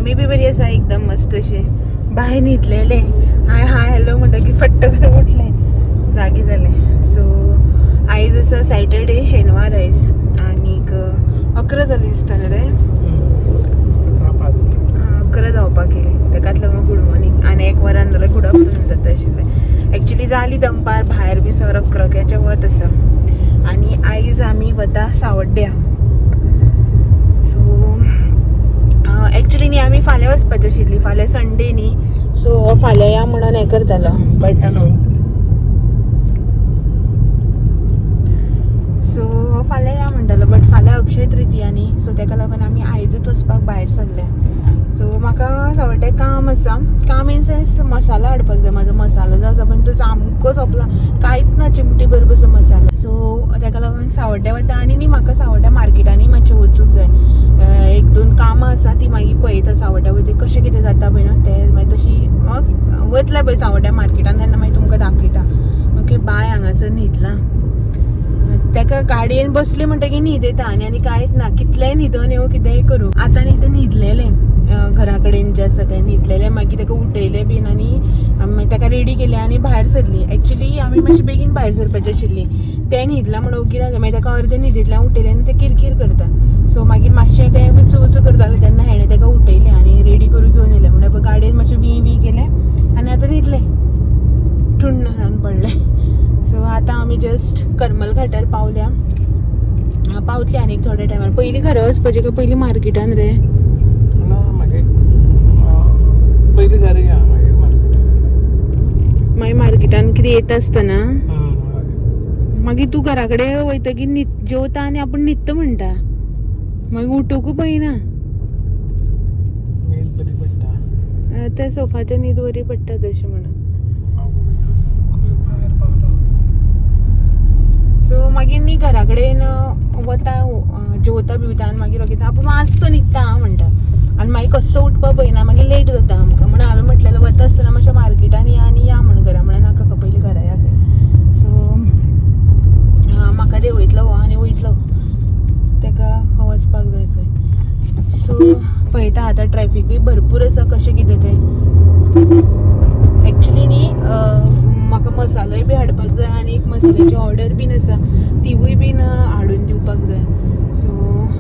आमी बी बरी आसा, एकदम मस्त अशी. बाय न्हिदलेले. हांवें हाय हॅलो म्हणटकीर फट्ट करून उठलें, जागी जालें. सो आयज आसा सॅटर्डे, शेनवार आयज आनीक 11 जाली दिसता न्हू रे? 11:05. 11 जावपाक येयली. तेकाच लागून गुड मॉर्निंग आनी एक वरान जाल्यार गुड आफ्टरनून जाता आशिल्लें. एक्चुली जाली दनपार, भायर बी सगळें रखरख्याचें वत आसा. आनी आयज आमी वता सावड्ड्या. सो एक्चुली न्ही, आमी फाल्यां वचपाची आशिल्ली, फाल्यां संडे न्ही, सो फाल्यां या म्हणून हें करतालो, बट हॅलो. सो फाल्यां या म्हणटालो, बट फाल्यां अक्षय तृतीया न्ही, सो तेका लागून आमी आयजूच वचपाक भायर सरले. सो म्हाका सवटे काम आसा. काम इन सेन्स मसालो हाडपाक जाय. म्हाजो मसालो जो आसा पण तो सामको सोंपला, कांयच ना, चिमटी भर बसून मसालो. सो तेका लागून सावड्ड्या वता. आनी न्ही, म्हाका सावड्ड्या मार्केटांनी मातशें वचूंक जाय. एक दोन कामां आसा, ती मागीर पळयता. सावड्ड्या वयता, कशें कितें जाता पळय न्हू तें. मागीर तशी वतले पळय सावड्ड्या मार्केटान, तेन्ना मागीर तुमकां दाखयता. ओके, बाय. हांगासर न्हिदला. तेका गाडयेन बसली म्हणटकीर न्हीद येता आनी आनी कांयच ना. कितलेंय न्हिदोन येवं, कितेंय करूं. आतां न्ही तें न्हिदलेलें, घरा कडेन जें आसा तें न्हिदलेलें. मागीर तेका उठयलें बीन आनी आमी तेका रेडी केलें आनी भायर सरली. एक्चुली आमी मातशी बेगीन भायर सरपाची आशिल्ली. तें न्हिदलां म्हणून ओगी रावलें. मागीर तेका अर्दें न्हिदेंतल्यान उठयलें आनी तें किरकीर करता. सो मागीर मातशें तें विचू विचू करतालें तेन्ना हेणें तेका उठयलें आनी रेडी करून घेवन येयलें. म्हणल्यार गाडयेन मातशें वी वी केलें आनी आतां न्हिदलें, टुण्ण जावन पडलें. सो आतां आमी जस्ट करमल घाटार पावल्या, पावतली आनीक थोड्या टायमान. पयलीं घरा वचपाचें काय पयलीं मार्केटान रे? ना, मागीर पयलीं घरा या, मागीर मार्केटान. मागीर मार्केटान कितें येता आसतना मागीर तूं घरा कडेन वयतकीर न्हिद, जेवता आनी आपूण न्हिदता म्हणटा, मागीर उठोकूय पळयना. न्हीद बरी पडटा. त्या सोफाचेर न्हीद बरी पडटा तशें म्हणून. हांव खंय भायर पावलो. सो मागीर न्ही घरा कडेन वता, जेवता बिवता आनी मागीर वगीता आपूण मातसो न्हिदता म्हणटा आनी मागीर कसो उठपाक पळयना, मागीर लेट जाता आमकां. म्हणून हांवें म्हटलेलें, वता आसतना मातशें मार्केटान या आनी या म्हण घरा. म्हणल्यार नाका का, पयलीं घरा या खंय. सो म्हाका देंवयतलो हो आनी वयतलो, तेका वचपाक जाय खंय. सो पळयता आतां, ट्रॅफिकूय भरपूर आसा, कशें कितें तें. एक्चुली न्ही, म्हाका मसालोय बी हाडपाक जाय आनी एक मसाल्याची ऑर्डर बीन आसा, तिवूय बीन हाडून दिवपाक जाय. सो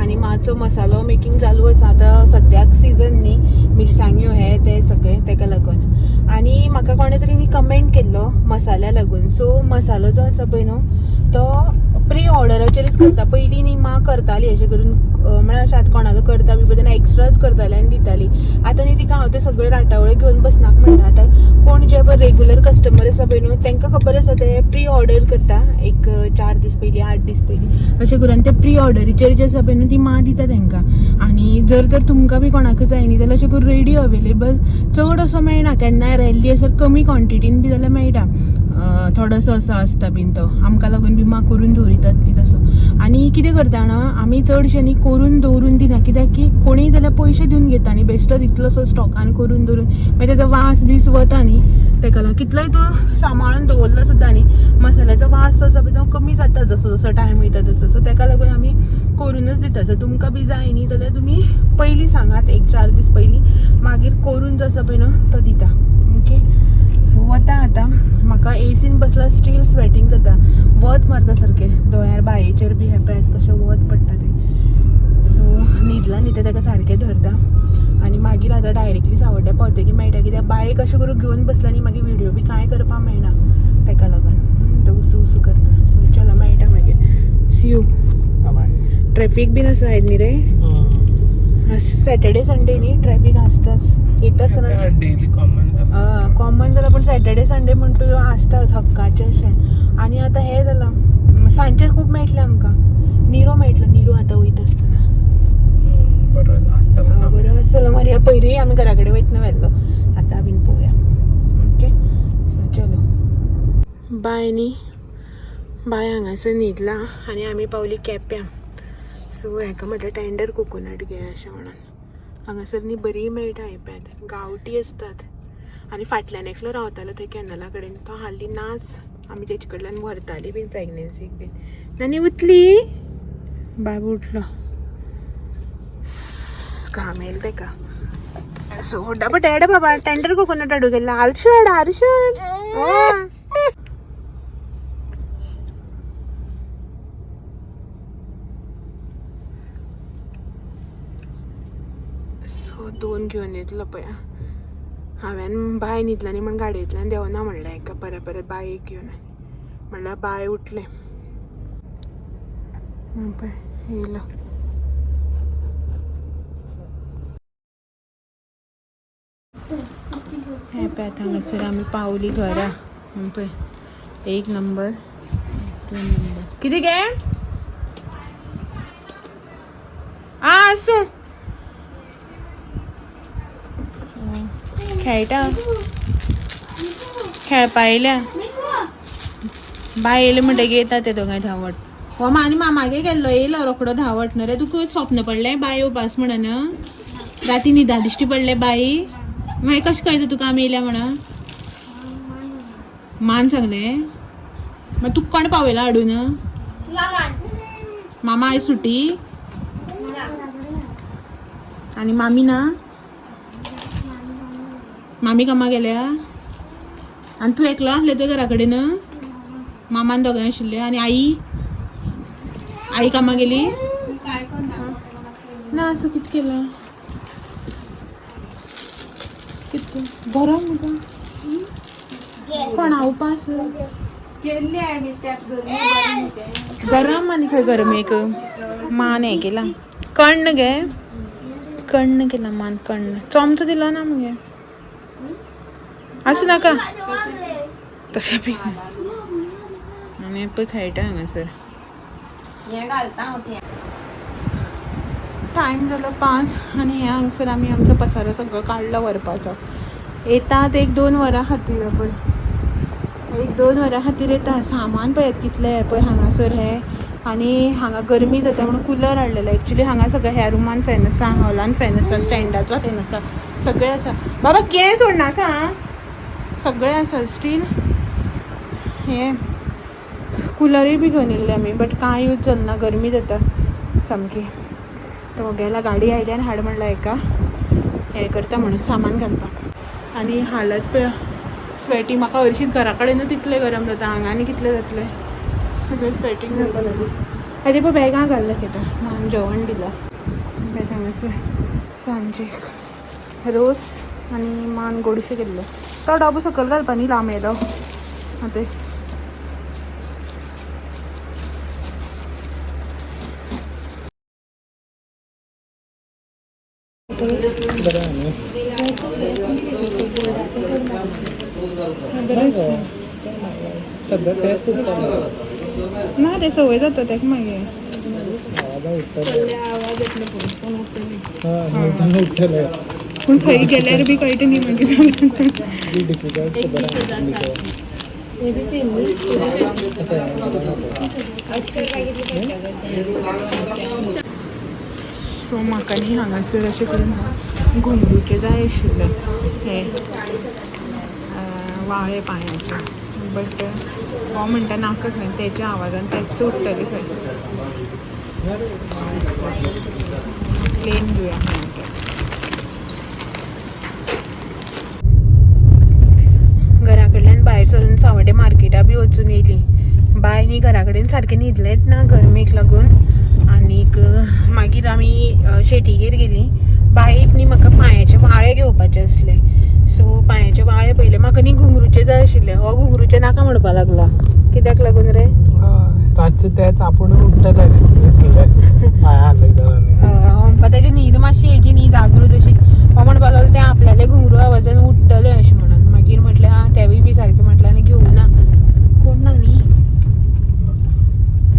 आनी मातसो मसालो मेकिंग चालू आसा आतां, सद्याक सिजन न्ही, मिरसांग्यो हे ते सगळें, तेका लागून. आनी म्हाका कोणें तरी न्ही कमेंट केल्लो मसाल्या लागून. सो मसालो जो आसा पळय न्हू, तो प्री ऑर्डराचेरच करता. पयलीं न्ही माँ करताली अशें करून, म्हळ्यार अशें आतां कोणालो करता बी पळय तेन्ना एक्स्ट्राच करताली आनी दिताली. आतां न्ही तिका हांव तें सगळें राटावळ घेवन बसनाक म्हणटा. आतां कोण जे पळय रेगुलर कस्टमर आसा पळय न्हू, तांकां खबर आसा, ते प्री ऑर्डर करता एक 4 दीस पयलीं, 8 दीस पयलीं अशें करून. ते प्री ऑर्डरीचेर जे आसा पळय न्हू, ती माँ दिता तांकां. आनी जर तर तुमकां बी कोणाकूय जाय न्ही जाल्यार अशें करून रेडी अवेलेबल चड असो मेळना, केन्नाय रेरली असो कमी क्वॉन्टिटीन बी जाल्यार मेळटा. थोडोसो असो आसता बीन, तो आमकां लागून बी माँ करून दवरितात न्ही तसो. आनी कितें करता जाणा, आमी चडशे न्ही करून दवरून दिना, कित्याक की कोणीय जाल्यार पयशे दिवन घेता न्ही बेश्टोच इतलोसो स्टॉकान करून दवरून, मागीर तेजो वास बीस वता न्ही. तेका लागून कितलोय तूं सांबाळून दवरलो सुद्दां न्ही, मसाल्याचो वास जो आसा पळय तो कमी जाता जसो जसो टायम वयता तसो. सो तेका लागून आमी करूनच दिता. सो तुमकां बी जाय न्ही जाल्यार तुमी पयलीं सांगात, एक 4 दीस पयलीं, मागीर करून जो आसा पळय न्हू तो दिता. ओके, सो वता आतां. म्हाका एसीन बसला, स्टील स्वेटींग जाता, वत मारता सारकें दोळ्यार, बायेचेर बी हें पळय कशें वत पडटा तें. सो न्हिदला न्ही तें, तेका सारकें धरता आनी मागीर आतां डायरेक्टली सावड्ड्या पावतकीर मेळटा, कित्याक बायक अशें करून घेवन बसला न्ही, मागीर व्हिडियो बी कांय करपाक मेळना, तेका लागून तो उसू उसू करता. सो चलो, मेळटा मागीर, सी you. Bye. Traffic बीन आसा न्ही रे? सॅटर्डे संडे न्ही ट्रॅफिक आसताच, येता आसतना. Daily common. कॉमन जालां, पूण सॅटर्डे संडे म्हण तूं आसताच हक्काचें अशें. आनी आतां हें जालां, सांजचें खूब मेळटलें आमकां, निरो मेळटलो, निरो आतां वयता आसतना. बरो आसा. बरो आसतलो मरे. पयरूय आमी घरा कडेन वयतना व्हेल्लो, आतां बीन पळोवया. ओके, सो चलो, बाय. न्ही बाय हांगासर न्हिदला आनी आमी पावली केप्यां. सो हेका म्हटलें टेंडर कोकोनट घे अशें म्हणून. हांगासर न्ही बरी मेळटा हेप्यांत, गांवठी आसतात. आनी फाटल्यान एकलो रावतालो थंय कॅनला कडेन, तो हाली नाच, आमी तेजे कडल्यान व्हरताली बीन प्रेग्नेन्सीक बीन. आनी उठली बाबू, उठलो, घाम येयलो तेका. सो डबा डॅड बाबा टेंडर कोकोनट हाडू गेला आलशड आरशड. सो दोन घेवन येतलो पळय. हांवें बाय न्हिदला न्ही म्हण गाडयेंतल्यान देंवना म्हणलें हेका, परत परत बायेक घेवन म्हणल्यार बाय उठलें. पळय येयलो. हें पळय आतां हांगासर आमी पावली घरा. पळय एक नंबर दोन नंबर कितें गे आं आसूं. खेळटा खेळपा येयल्या. बाय येयलें म्हणटगीर येता ते दोगांय धांवट. हो आनी मामागे गेल्लो येयलो रोकडो धांवट. न्हू रे तुका स्वप्न पडलें बाय येवपास म्हणून? राती न्हिदा दिश्टी पडलें बाई? मागीर कशें कळटा तुका आमी येयल्या म्हणून? मान सांगलें? मागीर तुका कोण पावयला हाडून? मामा आयज सुटी आनी मामी ना? मामी कामाक गेल्या आनी तूं एकलो आसलें तर घरा कडेन? मामान दोगांय आशिल्ले आनी आई आई कामाक गेली ना. असो कितें केलां कितें गरम मुगो कोणा उपास गरम आनी खंय गरमेक मान हें केलां कण्ण गे कण्ण केलां मान कण्ण चमचो दिलो ना मगे. आसूं नाका तशें बी. आनी पळय खेळटा हांगासर. टायम जालो 5 आनी हे हांगसर आमी आमचो पसारो सगळो काडलो व्हरपाचो. येतात 1-2 वरां खातीर पळय, 1-2 वरां खातीर येता. सामान पळयात कितलें पळय हांगासर हें. आनी हांगा गरमी जाता म्हणून कुलर हाडलेलो. एक्चुली हांगा सगळें ह्या रुमान फॅन आसा, हॉलान फॅन आसा, स्टँडाचो फॅन आसा, सगळें आसा. बाबा केंस सोडनाका. सगळें आसा स्टील. हें कुलरूय बी घेवन येयल्ले आमी बट कांय यूज जालें ना, गरमी जाता सामकी. तो गेला गाडी आयली आनी हाड म्हणला हेका हें करता म्हणून सामान घालपाक. आनी हालत पळय स्वेटींग म्हाका हरशींच घरा कडेनूच तितलें गरम जाता, हांगा आनी कितलें जातलें. सगळें स्वेटींग जावपाक लागलें. आनी पळय बॅगां घाल दाखयता. मान जेवण दिलां पळय हांगासर सांजेक रोस आनी मान गोडशें केल्लें. तो डबो सकयल घालपा न्ही लांबेलो आतां. ना रे सवय जाता तेका मागीर. पूण खंय गेल्यार बी कळटा न्ही मागीर. सो म्हाका न्ही हांगासर अशें करून घुंगरूचे जाय आशिल्ले हे वाळे पांयाचे, बट हो म्हणटा नाका खंय, तेच्या आवाजान तेच उठतलें खंय. प्लेन घेवया म्हणटा. घरा कडल्यान भायर सरून सांवड्डे मार्केटा बी वचून येयली. बाय न्ही घरा कडेन सारकें न्हिदलेंच ना गरमेक लागून. आनीक मागीर आमी शेटीगेर गेली. बायक न्ही म्हाका पांयाचे वाळे घेवपाचे आसले. सो पांयाचे वाळे पयले म्हाका न्ही घुंगरूचे जाय आशिल्ले. हो घुंगरूचे नाका म्हणपाक लागला. कित्याक लागून रे? रातचे तेच आपूण उठतले म्हणपा तेजी न्हीद मातशी हेजी न्ही जागृत अशी. हो म्हणपाक लागलो तें आपल्याले घुंगरू आवाजान उठतलें अशें म्हणून. मागीर म्हटलें आं तेवूय बी सारकें म्हटलें आनी घेवना ना कोण ना न्ही.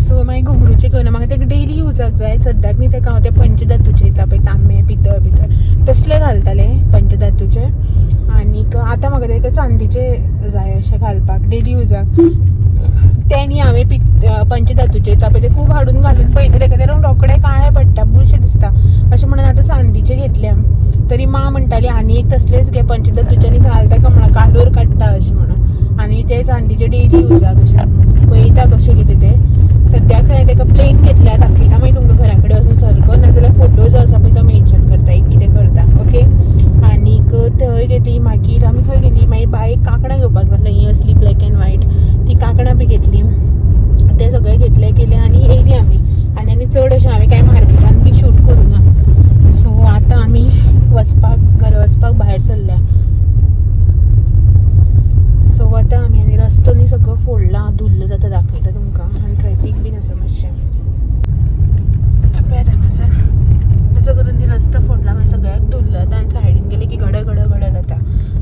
सो मागीर घुंगरूचे घेवना म्हाका ते डेली युजाक जाय. सद्याक न्ही तेका हांव ते पंचधातूचे येता पळय तांबे पितळ बितळ तसले घालताले पंचधातूचे. आनीक आतां म्हाका तेका चांदीचे जाय अशें घालपाक डेली युजाक. ते न्ही हांवें पंचधातूचे येता पळय ते खूब हाडून घालून पळयले तेका ते रोकडे काळे पडटा बुरशें दिसता अशें म्हणून आतां चांदीचे घेतले. तरी माँ म्हणटाली आनी एक तसलेच घे पंचधातूचे आनी घाल तेका म्हणून कालोर काडटा अशें म्हणून. आनी ते चांदीचे डेली युजाक अशें पळयता कशें कितें तें. सद्याक हांवें तेका प्लेन घेतल्या. दाखयता मागीर तुमकां घरा कडेन वचून सारको, नाजाल्यार फोटो जो आसा पळय तो मेन्शन करता एक कितें करता. ओके. आनीक घेतली. मागीर आमी खंय गेली, मागीर बायक कांकणां घेवपाक जाय ही असली ब्लॅक अँड व्हायट, ती कांकणां बी घेतली. ते सगळे घेतले केले आनी येयली आमी. आनी आनी चड अशें हांवें कांय मार्केटान बी शूट करूं ना. सो आतां आमी वचपाक, घरा वचपाक भायर सरल्या. सो वता आमी आनी रस्तो न्ही सगळो फोडला, धुल्ल जाता, दाखयता तुमकां. आनी ट्रॅफीक बीन आसा मातशें. पळयात हांगासर असो करून ती रस्तो फोडला, मागीर सगळ्याक धुल्ल जाता आनी सायडीन गेले की घड घड घड जाता.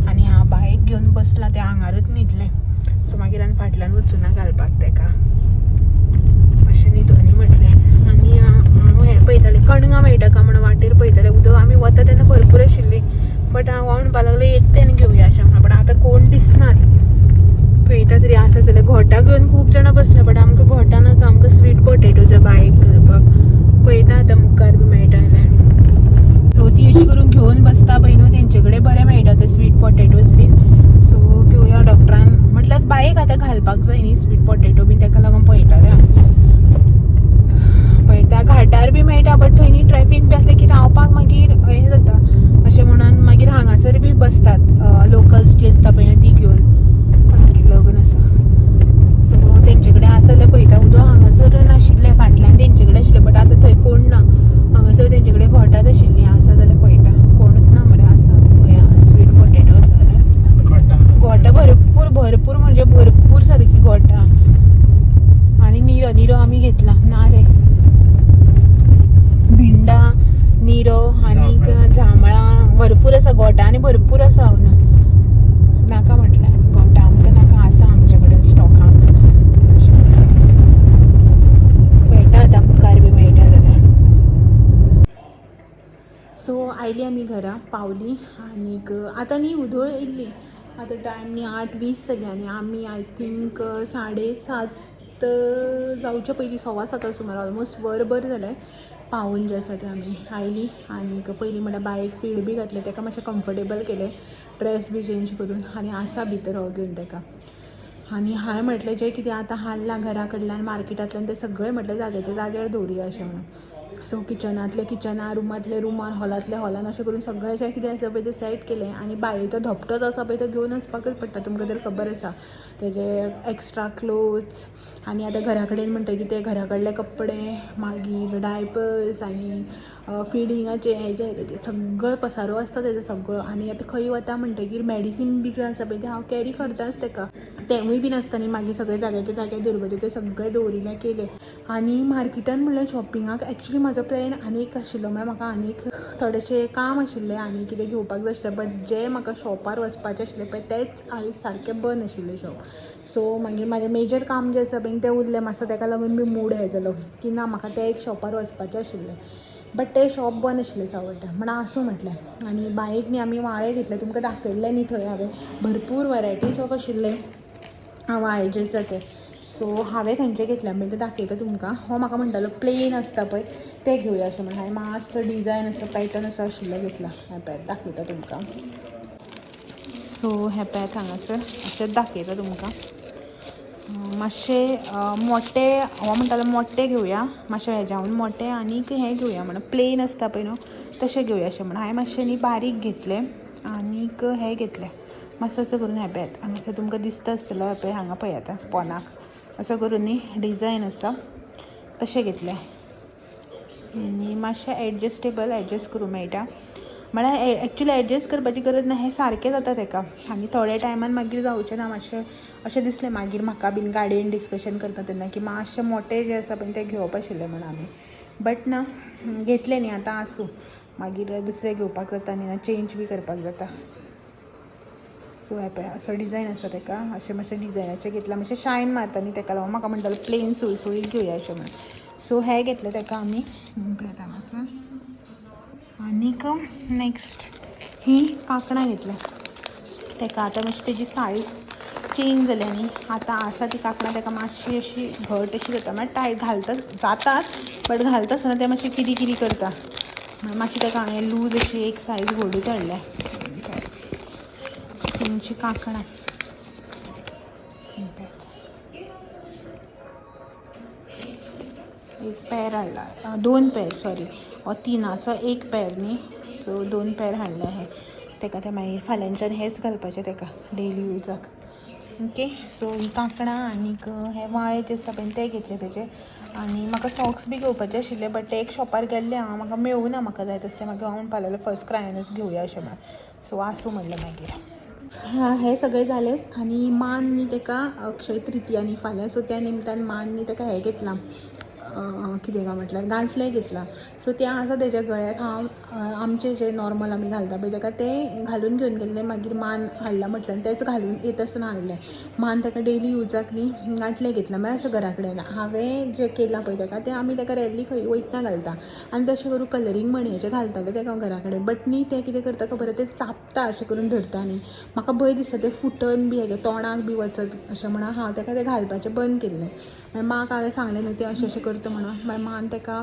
आनी हांव बायक घेवन बसलां, तें आंगारूच न्हिदलें. सो मागीर आनी फाटल्यान वचूना घालपाक तेका, मातशें न्हिदोनी म्हटलें. आनी हांव हें पळयतालें, कणगां मेळटा काय म्हणून वाटेर पळयतालें. उदक आमी वता तेन्ना भरपूर आशिल्ली, बट हांव म्हणपाक लागलें येता तेन्ना घेवया अशें म्हणून, बट आतां कोण दिसनात. पळयता तरी आसा जाल्यार घोटां घेवन खूब जाणां बसल्या, बट आमकां घोटां नाका, आमकां स्वीट पोटेटो जाय बायक घालपाक. पळयता आतां मुखार बी मेळटा जाल्यार. सो ती अशी करून घेवन बसता पळय न्हू, तेंचे कडेन बरें मेळटा ते स्वीट पोटेटोज बीन. सो घेवया डॉक्टरान म्हटल्यार बायक आतां घालपाक जाय न्ही स्वीट पोटेटो बीन, तेका लागून पळयतालें हांव. पळयता घाटार बी मेळटा, बट थंय न्ही ट्रॅफीक बी आसलें की रावपाक मागीर हें जाता अशें म्हणून मागीर हांगासर बी बसतात लोकल्स जी आसता पळय न्हू ती घेवन. कोणागेर लग्न आसा, सो तेंचे कडेन आसा जाल्यार पळयता. उदक हांगासर नाशिल्लें, फाटल्यान तेंचे कडेन आशिल्लें, बट आतां थंय कोण ना. हांगासर तेंचे कडेन घोटात आशिल्लीं, आसा जाल्यार पळयता. कोणूच ना मरे. आसा पळया स्वीट पोटेटो आसा जाल्यार. घोटां. घोटां भरपूर, भरपूर म्हणजे भरपूर सारकी घोटां. आनी निरो, निरो आमी घेतला ना रे, भिंडा, निरो आनीक जांबळां भरपूर आसा. घोटां आनी भरपूर आसा. हांव ना नाका म्हटलें, घोटां आमकां नाका, आसा आमचे कडेन स्टॉकाक अशें म्हणून. पळयता आतां मुखार बी मेळटा जाल्यार. सो आयली आमी घरा पावली आनीक आतां न्ही उदोळ येयल्ली. आतां टायम न्ही 8:20 जाली आनी आमी I think 7:30 जावचे पयलीं, 7:15 सुमार, ऑलमोस्ट वरभर जालें पावून जें आसा तें. आमी आयली आनीक पयलीं म्हणल्यार बायक फीड बी घातलें, ताका मातशें कम्फर्टेबल केलें, ड्रेस बी चेंज करून. आनी आसा भितर हो घेवन ताका. आनी हांवें म्हटलें जें कितें आतां हाडलां घरा कडल्यान, मार्केटांतल्यान, तें सगळें म्हटलें जाग्याच्या जाग्यार दवरुया अशें म्हणून. सो किचनांतलें किचनान, रुमांतलें रुमान, हॉलांतलें हॉलान, अशें करून सगळें जें कितें आसा पळय तें सेट केलें. आनी बायेचो धपटो जो आसा पळय तो घेवन वचपाकच पडटा. तुमकां तर खबर आसा, तेजे एक्स्ट्रा क्लोथ्स आनी आतां घरा कडेन म्हणटकीर ते घरा कडले कपडे, मागीर डायपर्स आनी फिडिंगाचे हेजे तेजे सगळो पसारो आसता तेजो सगळो. आनी आतां खंय वता म्हणटकीर मॅडिसीन बी जें आसा पळय तें हांव कॅरी करताच तेका, तेंवूय बीन आसता न्ही. मागीर सगळें जाग्याच्या जाग्यार दवरपाचें, तें सगळें दवरिल्लें केलें. आनी मार्केटान म्हणल्यार शॉपिंगाक एक्चुली म्हाजो प्लॅन आनी एक आशिल्लो, म्हळ्यार म्हाका आनी एक थोडेशें काम आशिल्लें आनी कितें घेवपाक जाय आशिल्लें, बट जें म्हाका शॉपार वचपाचें आशिल्लें पळय तेंच आयज सारकें बंद आशिल्लें शॉप. सो मागीर म्हाजें मेजर काम जें आसा पळय तें उरलें मातसो. तेका लागून बी मूड हें जालो की ना, म्हाका तें एक शॉपार वचपाचें आशिल्लें, बट तें शॉप बंद आशिल्लें सावड्ड्या म्हण आसूं म्हटलें. आनी बायक न्ही आमी वाळे घेतले, तुमकां दाखयल्लें न्ही थंय हांवें, भरपूर वरायटीज ऑफ आशिल्ले वाळे जे आसा ते. सो हांवें खंयचे घेतले पळय ते दाखयता तुमकां. हो म्हाका म्हणटालो प्लेन आसता पळय ते घेवया अशें म्हणून, हांवें मातसो डिजायन असो पॅटर्न असो आशिल्लो घेतला. हें पळयात, दाखयता तुमकां. सो हें पळयात हांगासर, अशेंच दाखयता तुमकां. मातशे मोटे, हो म्हणटालो मोटे घेवया मातशे हेज्याहून मोटे, आनीक हें घेवया म्हणून प्लेन आसता पळय न्हू तशें घेवया अशें म्हणून हांवें मातशें न्ही बारीक घेतलें आनीक हें घेतलें मातसो असो करून. हें पळयात हांगासर तुमकां दिसता आसतलो, हें पळय हांगा पळयात स्पोनाक असो करून न्ही डिजायन आसा, तशें घेतलें. आनी मातशें एडजस्टेबल, एडजस्ट करूंक मेळटा, म्हळ्यार एक्चुली एडजस्ट करपाची गरज ना, हें सारकें जाता तेका. आनी थोड्या टायमान मागीर जावचें ना मातशें अशें दिसलें मागीर म्हाका बीन गाडयेन डिस्कशन करता तेन्ना की मातशें मोटें जें आसा पळय तें घेवप आशिल्लें म्हण आमी, बट ना, घेतलें न्ही आतां, आसूं, मागीर दुसरें घेवपाक जाता न्ही, ना चेंज बी करपाक जाता. सो हें पळय, असो डिजायन आसा तेका, अशें मातशें डिजायनाचें घेतलां, मातशें शायन मारता न्ही तेका लागून. म्हाका म्हणटालो प्लेन सुळसुळीत घेवया अशें म्हणून. सो हें घेतलें तेका आमी, पळयात हांगासर. आनीक नेक्स्ट ही कांकणां घेतल्या तेका. आतां मातशी तेजी सायज चेंज जाल्या न्ही, आतां आसा ती कांकणां तेका मातशी अशी घट अशी जाता, म्हळ्यार टायट घालता जातात, बट घालता आसतना तें मातशें किरी किरी करता. मातशें तेका हांवें लूज अशी एक सायज व्हडूच हाडल्या. तेंची कांकणां पळयात. एक पेर हाडला, दोन पेर, सॉरी, हो तिनाचो एक पेर न्ही, सो दोन पेर हाडले हे. ताका तें मागीर फाल्यांच्यान हेंच घालपाचें ताका डेली युजाक. ओके, सो ही कांकणां आनीक हे वाळे जे आसा पळय ते घेतले तेजे. आनी म्हाका सॉक्स बी घेवपाचे आशिल्ले, बट ते एक शॉपार गेल्ले हांव, म्हाका मेळूं ना म्हाका जाय तसले. मागीर हांव म्हणपाक लागलें फर्स्ट क्रायानूच घेवया अशें म्हणून. सो आसूं म्हणलें मागीर. हें सगळें जालेंच. आनी मान न्ही ताका अक्षय तृतीया न्ही फाल्यां, सो त्या निमतान मान न्ही ताका हें घेतलां, कितें काय म्हटल्यार गांठलें घेतलां. सो तें आसा तेज्या गळ्याक. हांव आमचे जे नॉर्मल आमी घालता पळय ताका तें घालून घेवन गेल्लें. मागीर मान हाडलां म्हटल्यार तेंच घालून येत आसतना हाडलें. मान ताका डेली युजाक न्ही गांठलें घेतलां. म्हळ्यार असो घरा कडेन हांवें जें केलां पळय ताका तें आमी ताका रेरली खंय वयतना घालता. आनी तशें करून कलरींग मणयेचें घालतालें ताका हांव घरा कडेन, बट न्ही तें कितें करता खबर आसा, तें चापता अशें करून धरता न्ही, म्हाका भंय दिसता तें फुटन बी हेगे तोंडाक बी वचत अशें म्हणून हांव ताका तें घालपाचें बंद केल्लें. मागीर माक हांवें सांगलें न्हू तें अशें अशें करता म्हणून. मागीर मान ताका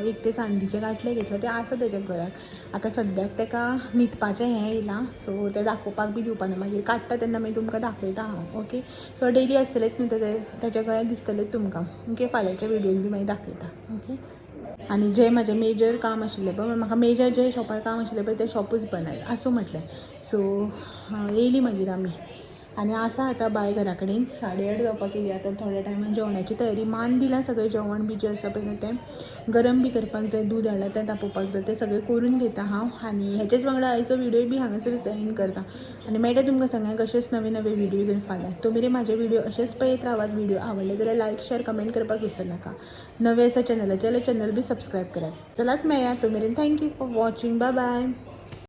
एक तें चांदीचें गांठलें घेतलें, तें आसा तेज्या गळ्याक. आतां सद्याक ताका न्हिदपाचें हें येयलां, सो तें दाखोवपाक बी दिवपाना, मागीर काडटा तेन्ना मागीर तुमकां दाखयता हांव. ओके, सो डेली आसतलेंच न्हू तें तेज्या गळ्याक दिसतलेंच तुमकां. ओके, फाल्यांच्या व्हिडियोन बी मागीर दाखयता. ओके, आनी जें म्हाजें मेजर काम आशिल्लें पळय, म्हाका मेजर जें शॉपार काम आशिल्लें पळय तें शॉपूच बंद आसूं म्हटलें. सो येयली मागीर आमी. आनी आसा आतां बाय घरा कडेन 8:30 जावपाक येयली. आतां थोड्या टायमान जेवणाची तयारी. मान दिलां सगळें जेवण बी जें आसा पळय न्हू तें गरम बी करपाक जाय, दूद हाडलां तें तापोवपाक जाय, तें सगळें करून घेता हांव. आनी हेचेच वांगडा आयचो व्हिडियो बी हांगासरच एंड करता. आनी मेळटा तुमकां सगळ्यांक अशेंच नवे नवे व्हिडियो घेवन फाल्यां. तो मेरेन म्हाजे व्हिडियो अशेंच पळयत रावात. व्हिडियो आवडले जाल्यार लायक शेअर कमेंट करपाक विसर नाका. नवे आसा चॅनलाचेर जाल्यार चॅनल बी सबस्क्रायब करात. चलात मेळया, तो मेरेन thank you for watching, bye bye.